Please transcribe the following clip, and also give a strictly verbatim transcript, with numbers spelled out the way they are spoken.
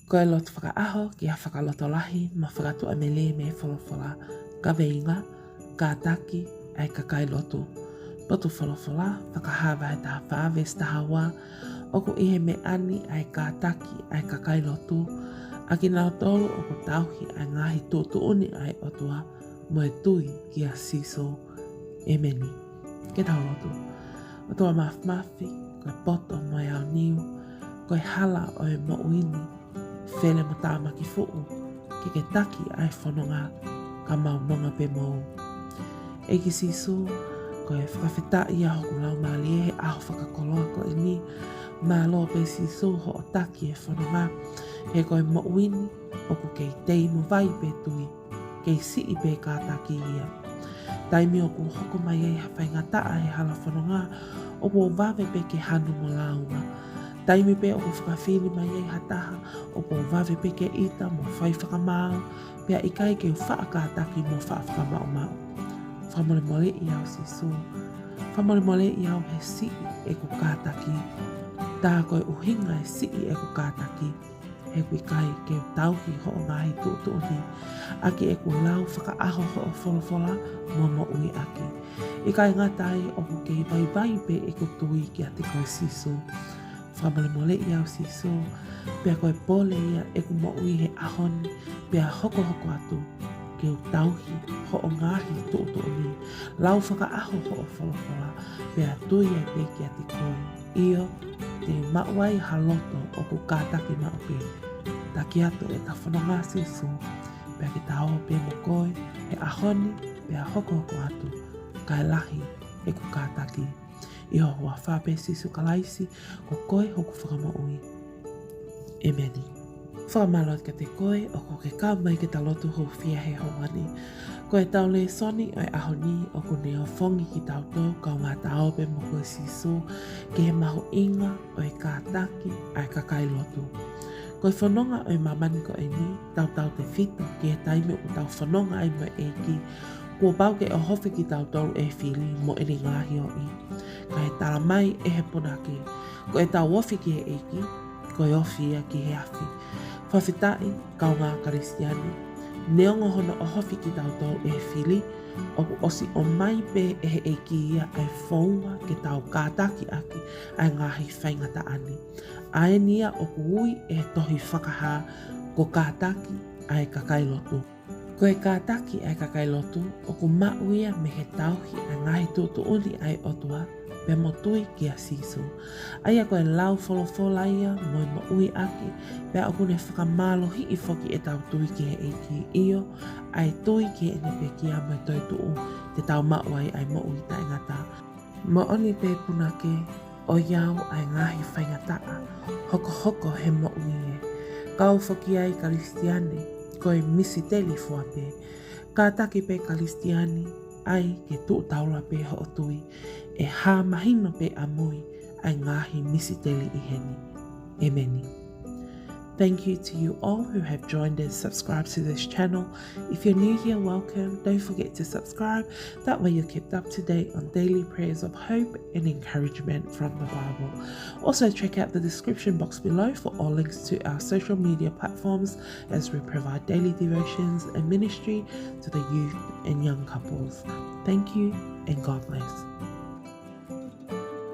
Ko e lotu fakaʻaho ki ha fakalotolahi mo fakatuʻamelie mei he folofola. Kaveinga: Kātaki ʻa e kakai lotu. Potu folofola, Fakahā vahe taha fā veesi taha ua: ʻOku ʻi he meʻa ni ʻa e kātaki ʻa e kakai lotu, ʻa kinautolu ʻoku tauhi ʻa e ngaahi tuʻutuʻuni ʻa e ʻOtua mo e tui kia Sīsū. ʻEmeni. Ke tau lotu. ʻOtua Māfimafi, ko e poto mo e aoniu, ko e hala ʻo e moʻui ni, fele mo tāmaki fuʻu ke ke taki ʻa e fononga, ka mau nonga pē moʻou. ʻEiki Sīsū, ko e fakafetaʻi ʻa hoku laumālie he ʻaho fakakoloa ko eni. Mālō pē Sīsū hoʻo taki e fononga, he ko e moʻui ni ʻoku kei tei mo vai pē tui, kei siʻi pē kātaki ia. Taimi ʻoku hoko mai ai ha faingataʻa he hala fononga, ʻoku ou vave pē ke hanu mo lāunga. Taimi pē ʻoku fakafili mai ai ha taha, ʻoku ou vave pē ke ʻita mo fai fakamaau, pea ʻikai ke u faʻa kātaki mo faʻa fakamaʻumaʻu. Fakamolemoleʻi au Sīsū. Fakamolemoleʻi au he siʻi ʻeku kātaki. Tā ko e ʻuhinga e siʻi ʻeku kātaki, he ʻoku ʻikai ke u tauhi hoʻo ngaahi tuʻutuʻuni, ʻaki ʻeku lau fakaʻaho hoʻo folofola mo moʻui ʻaki. ʻIkai ngata ai, ʻoku kei vaivai pē ʻeku tui kiate koe Sīsū. Fakamolemoleʻi au Sīsū, pea ko e pole ia ʻeku moʻui he ʻaho ni, pea hokohoko atu ke u tauhi hoʻo ngaahi tuʻutuʻuni, lau fakaʻaho hoʻo folofola, pea tui ai pē kiate koe. ʻIo, te u maʻu ai ha loto ʻoku kātaki maʻu pē. Taki atu ʻeta fononga Sīsū, pea ke ta ō pē mo koe he ʻaho ni, pea hokohoko atu, kae lahi ʻeku kātaki. ʻI ho huafa pē Sīsū Kalaisi, ko koe hoku Fakamoʻui. ʻEmeni. Fakamālō atu kiate koe ʻoku ke kau mai ke ta lotu hūfia he houa ni. Ko ʻetau lēsoni ʻo e ʻaho ni ʻoku ne ofongi kitautolu kaungā ta ō pē mo koe Sīsū, ki he mahuʻinga ʻo e kātaki ʻa e kakai lotu. Ko e fononga ʻo e māmani ko eni, tautautefito ki he taimi ʻoku tau fononga ai mo e ʻEiki, kuo pau ke ʻohofi kitautolu ʻe he fili mo ʻene ngaahi ofi. Ka ʻi he tala mai ʻe he punake, ko ʻetau ofi ki he ʻEiki, ko e ofi ia ki he afi. Fakafetaʻi, kaungā Kalisitiane. Neongo hono ʻohofi kitautolu ʻe he fili, ʻoku ʻosi ʻomai pē ʻe he ʻEiki ia ʻa e founga ke tau kātaki ʻaki ʻa e ngaahi faingataʻa ni. ʻA eni ia ʻoku ui ʻe he tohi Fakahā ko e kātaki ʻa e kakai lotu. Ko e kātaki ʻa e kakai lotu, ʻoku maʻu ia mei he tauhi ʻa e ngaahi tuʻutuʻuni ʻa e ʻOtua, pea mo tui kia Sīsū. ʻA ia ko e lau folofola ia mo e moʻui ʻaki, pea ʻoku ne fakamālohiʻi foki ʻetau tui ki he ʻEiki, ʻio, ʻa e tui ki heʻene pekia mo e toetuʻu, te tau maʻu ai ʻa e moʻui taʻengata. Moʻoni pē punake, ʻoiauē ʻa e ngaahi faingataʻa hokohoko he moʻui ē. Kau foki ai Kalisitiane, ko e misiteli fua pē. Kātaki pē Kalisitiane, ʻai ke tuʻu taula pē hoʻo tui, ʻe hā mahino pē ʻamui ʻa e ngaahi misiteli ʻi heni. ʻEmeni. Thank you to you all who have joined and subscribed to this channel. If you're new here, welcome. Don't forget to subscribe. That way you're kept up to date on daily prayers of hope and encouragement from the Bible. Also, check out the description box below for all links to our social media platforms as we provide daily devotions and ministry to the youth and young couples. Thank you and God bless.